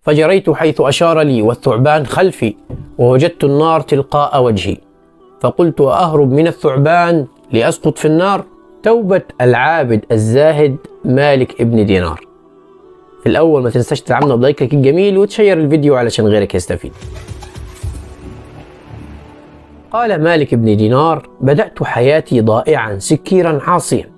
فجريت حيث أشار لي والثعبان خلفي، ووجدت النار تلقاء وجهي، فقلت أهرب من الثعبان لأسقط في النار؟ توبة العابد الزاهد مالك ابن دينار. في الأول ما تنساش تدعمنا بلايكك الجميل وتشير الفيديو علشان غيرك يستفيد. قال مالك ابن دينار: بدأت حياتي ضائعا سكيرا عاصيا،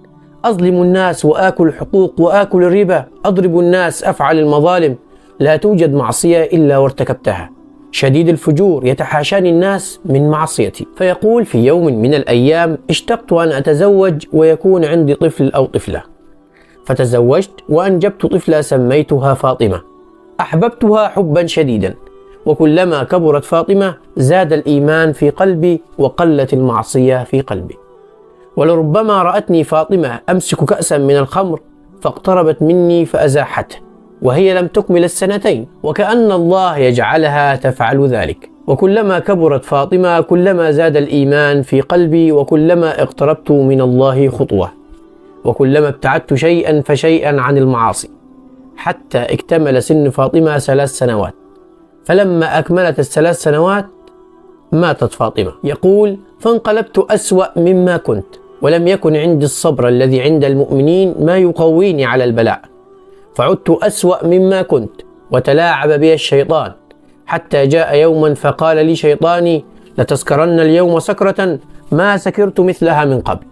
أظلم الناس وآكل الحقوق وآكل الربا، أضرب الناس، أفعل المظالم، لا توجد معصية إلا وارتكبتها، شديد الفجور يتحاشاني الناس من معصيتي. فيقول: في يوم من الأيام اشتقت أن أتزوج ويكون عندي طفل أو طفلة، فتزوجت وأنجبت طفلة سميتها فاطمة، أحببتها حبا شديدا، وكلما كبرت فاطمة زاد الإيمان في قلبي وقلت المعصية في قلبي. ولربما رأتني فاطمة أمسك كأسا من الخمر فاقتربت مني فأزاحته وهي لم تكمل السنتين، وكأن الله يجعلها تفعل ذلك. وكلما كبرت فاطمة كلما زاد الإيمان في قلبي، وكلما اقتربت من الله خطوة، وكلما ابتعدت شيئا فشيئا عن المعاصي، حتى اكتمل سن فاطمة 3 سنوات. فلما أكملت ال3 سنوات ماتت فاطمة. يقول: فانقلبت أسوأ مما كنت، ولم يكن عندي الصبر الذي عند المؤمنين ما يقويني على البلاء، فعدت أسوأ مما كنت، وتلاعب بي الشيطان، حتى جاء يوما فقال لي شيطاني: لتسكرن اليوم سكرة ما سكرت مثلها من قبل.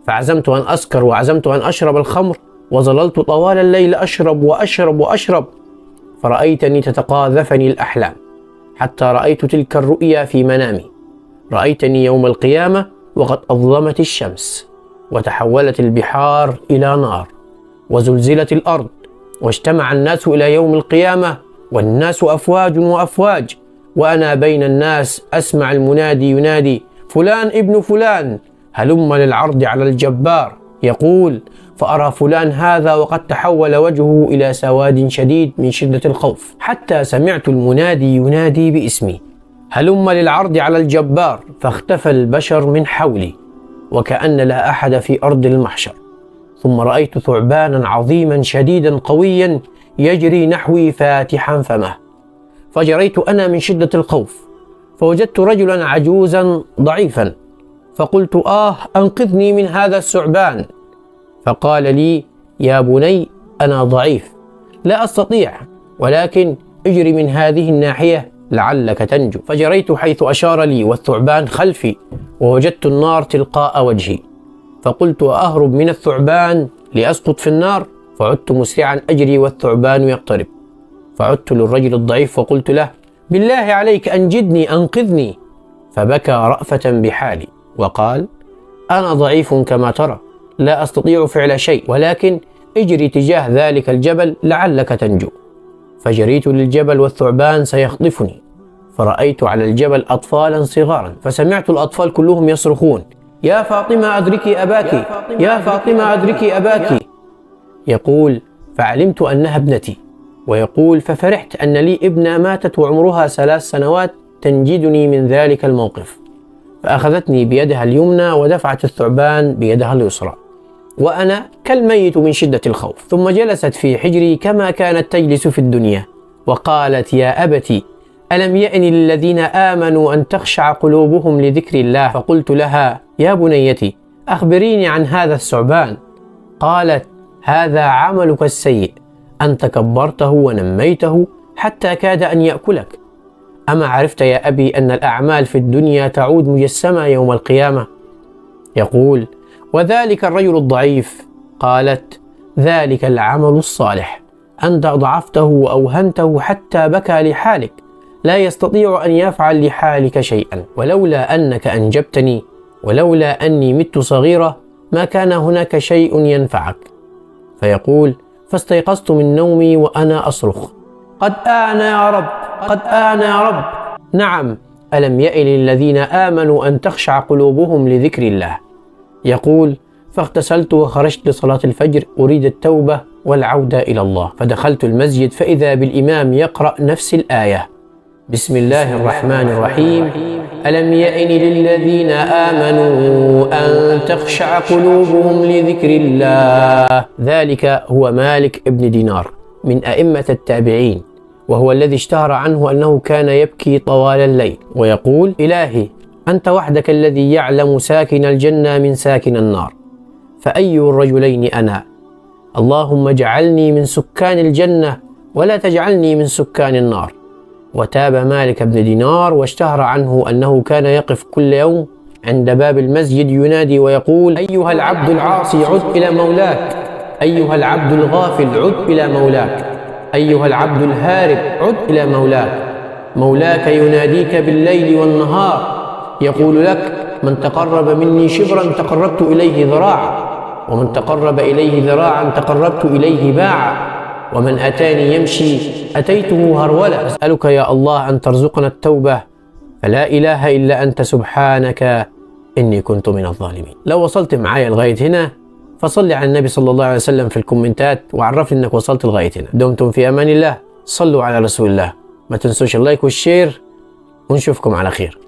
فعزمت أن أسكر وعزمت أن أشرب الخمر، وظللت طوال الليل أشرب وأشرب وأشرب، فرأيتني تتقاذفني الأحلام، حتى رأيت تلك الرؤيا في منامي. رأيتني يوم القيامة وقد أظلمت الشمس، وتحولت البحار إلى نار، وزلزلت الأرض، واجتمع الناس إلى يوم القيامة، والناس أفواج وأفواج، وأنا بين الناس أسمع المنادي ينادي: فلان ابن فلان، هلم للعرض على الجبار. يقول: فأرى فلان هذا وقد تحول وجهه إلى سواد شديد من شدة الخوف، حتى سمعت المنادي ينادي باسمي: هلم للعرض على الجبار، فاختفى البشر من حولي وكأن لا أحد في أرض المحشر. ثم رأيت ثعبانا عظيما شديدا قويا يجري نحوي فاتحا فمه، فجريت أنا من شدة الخوف، فوجدت رجلا عجوزا ضعيفا، فقلت: أنقذني من هذا الثعبان. فقال لي: يا بني، أنا ضعيف لا أستطيع، ولكن اجري من هذه الناحية لعلك تنجو. فجريت حيث أشار لي والثعبان خلفي، ووجدت النار تلقاء وجهي، فقلت أهرب من الثعبان لأسقط في النار؟ فعدت مسرعا أجري والثعبان يقترب، فعدت للرجل الضعيف وقلت له: بالله عليك أنجدني، أنقذني. فبكى رأفة بحالي وقال: أنا ضعيف كما ترى، لا أستطيع فعل شيء، ولكن اجري تجاه ذلك الجبل لعلك تنجو. فجريت للجبل والثعبان سيخطفني، فرأيت على الجبل أطفالا صغارا، فسمعت الأطفال كلهم يصرخون: يا فاطمة أدركي أباك، يا فاطمة أدركي أباك. يقول: فعلمت أنها ابنتي. ويقول: ففرحت أن لي ابنة ماتت وعمرها 3 سنوات تنجدني من ذلك الموقف، فأخذتني بيدها اليمنى ودفعت الثعبان بيدها اليسرى، وأنا كالميت من شدة الخوف. ثم جلست في حجري كما كانت تجلس في الدنيا، وقالت: يا أبتي، ألم يأن للذين آمنوا أن تخشع قلوبهم لذكر الله؟ فقلت لها: يا بنيتي، أخبريني عن هذا الثعبان. قالت: هذا عملك السيء، أنت كبرته ونميته حتى كاد أن يأكلك. أما عرفت يا أبي أن الأعمال في الدنيا تعود مجسمة يوم القيامة؟ يقول: وذلك الرجل الضعيف. قالت: ذلك العمل الصالح، أنت ضعفته وأوهنته حتى بكى لحالك، لا يستطيع أن يفعل لحالك شيئا، ولولا أنك أنجبتني، ولولا أني مت صغيرة، ما كان هناك شيء ينفعك. فيقول: فاستيقظت من نومي وأنا أصرخ: قد آن يا رب، قد آن يا رب. نعم، ألم يئن للذين آمنوا أن تخشع قلوبهم لذكر الله. يقول: فاغتسلت وخرجت لصلاة الفجر أريد التوبة والعودة إلى الله، فدخلت المسجد فإذا بالإمام يقرأ نفس الآية: بسم الله الرحمن الرحيم، ألم يئن للذين آمنوا أن تخشع قلوبهم لذكر الله. ذلك هو مالك ابن دينار من أئمة التابعين، وهو الذي اشتهر عنه أنه كان يبكي طوال الليل ويقول: إلهي أنت وحدك الذي يعلم ساكن الجنة من ساكن النار، فأي الرجلين أنا؟ اللهم اجعلني من سكان الجنة ولا تجعلني من سكان النار. وتاب مالك بن دينار واشتهر عنه أنه كان يقف كل يوم عند باب المسجد ينادي ويقول: أيها العبد العاصي عد إلى مولاك، أيها العبد الغافل عد إلى مولاك، أيها العبد الهارب عد إلى مولاك. مولاك يناديك بالليل والنهار يقول لك: من تقرب مني شبرا تقربت إليه ذراعا، ومن تقرب إليه ذراعا تقربت إليه باعا، ومن أتاني يمشي أتيته هرولة. أسألك يا الله أن ترزقنا التوبة، فلا إله إلا أنت سبحانك إني كنت من الظالمين. لو وصلت معايا لغاية هنا فصلي على النبي صلى الله عليه وسلم في الكومنتات وعرفني إنك وصلت لغاية هنا. دمتم في أمان الله، صلوا على رسول الله، ما تنسوش اللايك والشير، ونشوفكم على خير.